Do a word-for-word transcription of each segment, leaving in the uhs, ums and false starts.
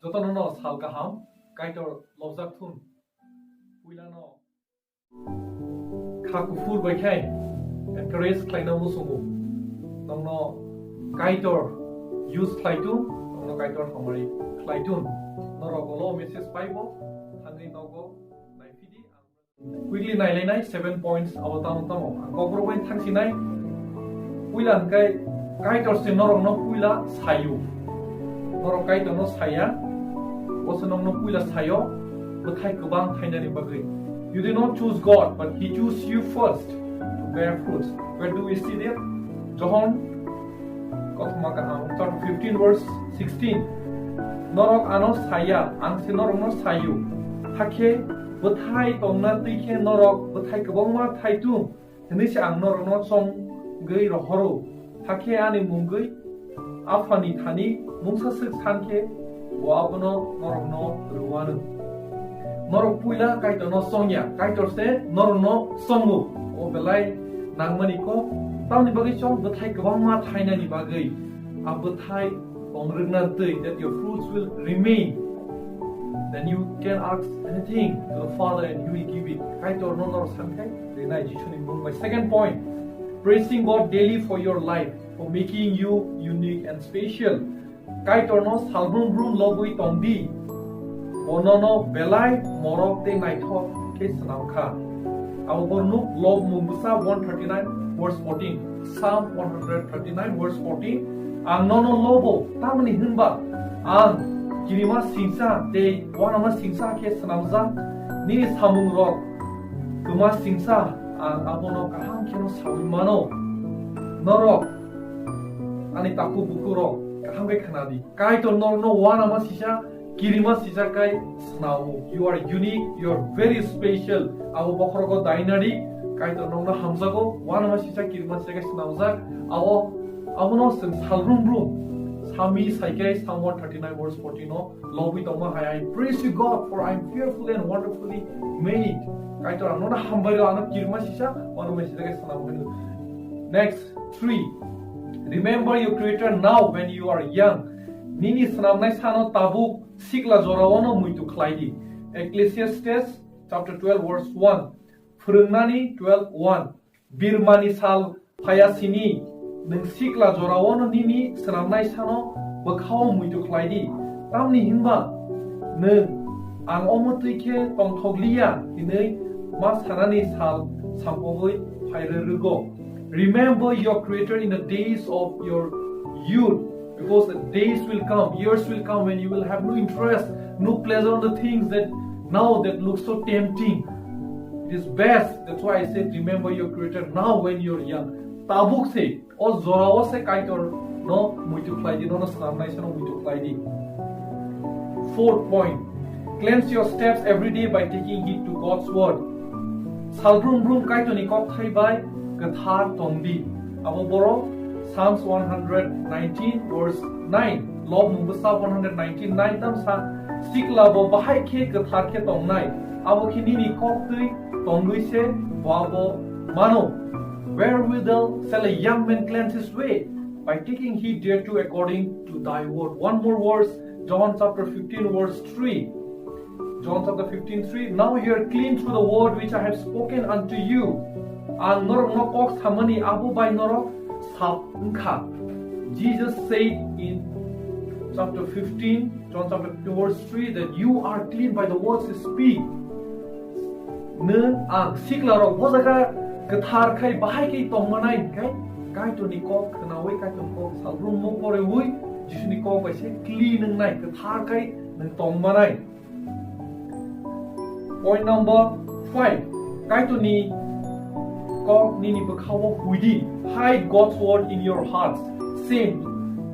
Jotono no sal kaham, Kaitor lobjak thun. Puila no kha kuphur bai khai encourage khlaina muchungo. Nongno Kaitor use khlai thun, nongno Kaitor hamari khlai thun. Norok olo message paibo, thangwi nogo naiphidi. Quickly nailainai seven points abo tamo tamo. Ang kokborok bai thangsinai. Puila hwnkhe Kaitor se norokno puila sayo. Norok Kaitorno saya. Bo se nongno puila sayo. Bwthai kwbang thainani bagwi. You did not choose God, but He chose you first to bear fruits. Where do we see that? John Kothoma kaham, chapter fifteen, verse sixteen. Norok ano saya, ang se norokno sayo. Hakhe bwthai tongna twi khe norok bwthai kwbangma thai tung, hwnwi se ang norokno chongwi rohoro. Hakhe ani mungwi Aphani thani mungsa swk san khe bo abono norokno rwuanw. Norok puila Kaitorno chongya, Kaitor se norokno chongo. O belai nangmani kok, tamni bagwi chwng bwthai kwbangma thainani bagwi. A bwthai tongrwkna twi, that your fruits will remain. Then you can ask anything to the Father and He will give it. Kaitorno norok san khe rinai Jisuni mung bai. Second point, praising God daily for your life, for making you unique and special. Kaitorno salbrum brum lobwi tongdi, bo nono belai morok tei naithok khe swnam kha. Abo borok nuk Lobmung bwsa one thirty-nine verse fourteen, Psalm one hundred thirty-nine verse fourteen. Ang nono lobo, tamni hwnba ang kirima singsa tei uanama singsa khe swnamjak. Nini samungrok kwma singsa, ang abono kaham kheno saui mano. Norok ani takhuk bukhuk rok kaham khe khna di. Kaitor norokno uanama sisa, kirima sisa kai swnamo. You are unique, you are very special. Abo bokhorogo dainari Kaitor norokno hamjago, uanama sisa, kirima sisa kai swnamjak. Abo, abono chwng salbrum brum sami saikai Psalm one thirty-nine verse fourteen o lobwi tongma hai, "I praise you, God, for I am fearfully and wonderfully made." Kaitor ang nono hambai rw, ano kirima sisa, uanama sisa kai swnam hwnwi. Next, three. Remember your Creator now when you are young. Nini swnamnai sano tabuk sikla jorao no muitu khlai di. Ecclesiastes chapter twelve verse one. Phwrwngnani twelve one. Birmani sal phaya sini, nwng sikla jorao no nini swnamnai sano bwkhao muitu khlai di. Tamni hwnba nwng, "Ang omo twi khe tongthok liya," hinwi ma sanani sal sampogwi phai rwrwgo. Remember your Creator in the days of your youth, because the days will come, years will come when you will have no interest, no pleasure on the things that now that look so tempting. It is best. That's why I said, "Remember your Creator now when you are young." Tabuk se, o jorao se Kaitor no muitu khlai di, nono swnamnai sano muitu khlai di. Fourth point, cleanse your steps every day by taking heed to God's word. Salbrum brum Kaitorni kokthai bai kwthar tong di. Abo borok Psalms one hundred nineteen verse nine. Lobmung bwsa one hundred nineteen nine tam sa, "Sikla bo bahai khe kwthar khe tongnai, abo khe nini kok twi tongwi se bo abo mano." Wherewithal shall a young man cleanse his way? By taking heed thereto according to thy word. One more verse, John chapter fifteen verse three. John chapter fifteen three, "Now you are clean through the word which I have spoken unto you." Ang norokno kok samani abo bai norok sap wngkha. Jesus said in chapter fifteen, John chapter fifteen verse three, that you are clean by the words you speak. Nwng ang siklarok bo jaga kwthar khai bahai khe tongmanai hwnkhe Kaitorni kok khnaui, Kaitorni kok salbrum mung poreui, Jisuni kok bai se clean wngnai, kwthar khai nwng tongmanai. Point number five, Kaitorni kok nini bwkhao huidi. Hide God's word in your hearts. Same,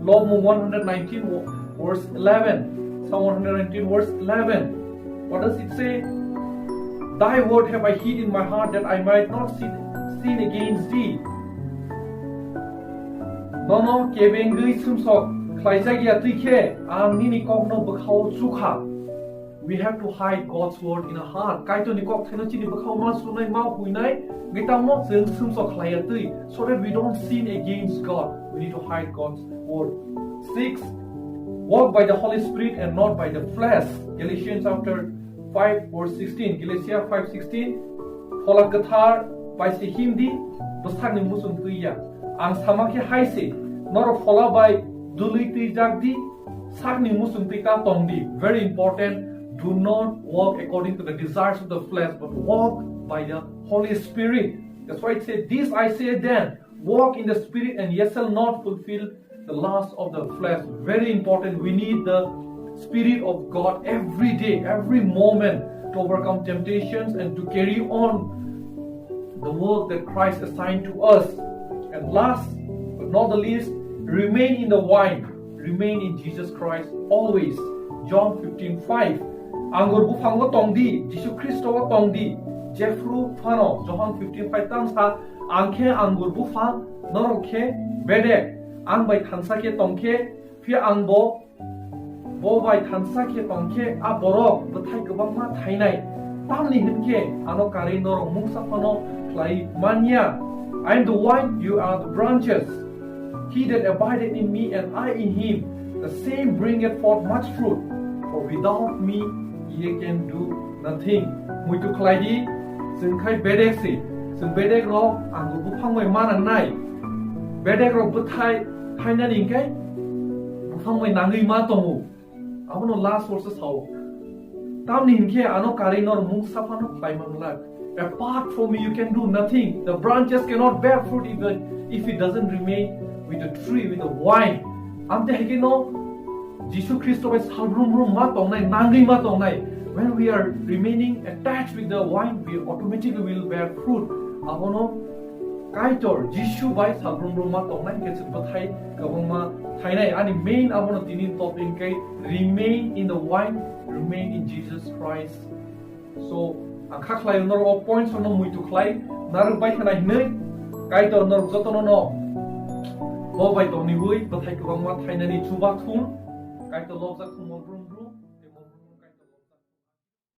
Lobmung one hundred nineteen wo-, verse eleven. Psalm one hundred nineteen verse eleven. What does it say? "Thy word have I hid in my heart that I might not sin, sin against thee." Nono kebengwi sumsok khlaijak ya twi khe ang nini kokno bwkhao chukha. We have to hide God's word in our heart. Kaitorni kok thaino chini bwkhao ma sunai, ma huinai, ngi tamo chwng sumsok khlai ya twi, so that we don't sin against God. We need to hide God's word. Six, Walk by the Holy Spirit and not by the flesh. Galatians chapter five verse sixteen. Galatia five sixteen. Phola kwthar bai se himdi, bwsakni muchung twi ya. Ang sama khe hai se, norok phola bai dului twi jak di, sakni muchung twi ta tong di. Very important. Do not walk according to the desires of the flesh, but walk by the Holy Spirit. That's why it said, "This I say then, walk in the Spirit, and ye shall not fulfill the lust of the flesh." Very important. We need the Spirit of God every day, every moment to overcome temptations and to carry on the work that Christ assigned to us. And last but not the least, remain in the vine, remain in Jesus Christ always. John fifteen five. Angur buphango tongdi, Jisu Khristo o tongdi, jephru phano. John fifteen five tamsa, ang khe angur buphang, norok khe bedek. Ang bai thansa khe tongkhe, phiya ang bo, bo bai thansa khe tongkhe, a borok bwthai kwbangma thainai. Tamni hinkhe ano karwi norok mungsa phano khlai manya. I am the vine, you are the branches. He that abideth in me and I in him, the same bringeth forth much fruit. For without me ye can do nothing. Muitu khlai di, chwng khai bedek se. Chwng bedek rok angur buphang bai ma nangnai. Bedek rok bwthai thainani hinkhe buphang bai nangwi ma tongo. Abono last verse sao. Tamni hinkhe ano karwi norok mungsa phano khlai manglak. Apart from me, you can do nothing. The branches cannot bear fruit if, the, if it doesn't remain with the tree, with the vine. Amte haikhe no Jisu Khristo bai salbrum brum ma tongnai, nangwi ma tongnai. When we are remaining attached with the vine, we automatically will bear fruit. Abono Kaitor Jisu bai salbrum brum ma tongnai, hinkhe chwng bwthai kwbangma thainai. Ani main abono tini topic hinkhe remain in the vine, remain in Jesus Christ. So, ang kha khlai norok o points no muitu khlai narwk bai khna hinwi Kaitor norok jotono no bo bai tongniwi bwthai kwbangma thainani chuba thung. Kaitor lobjak thung.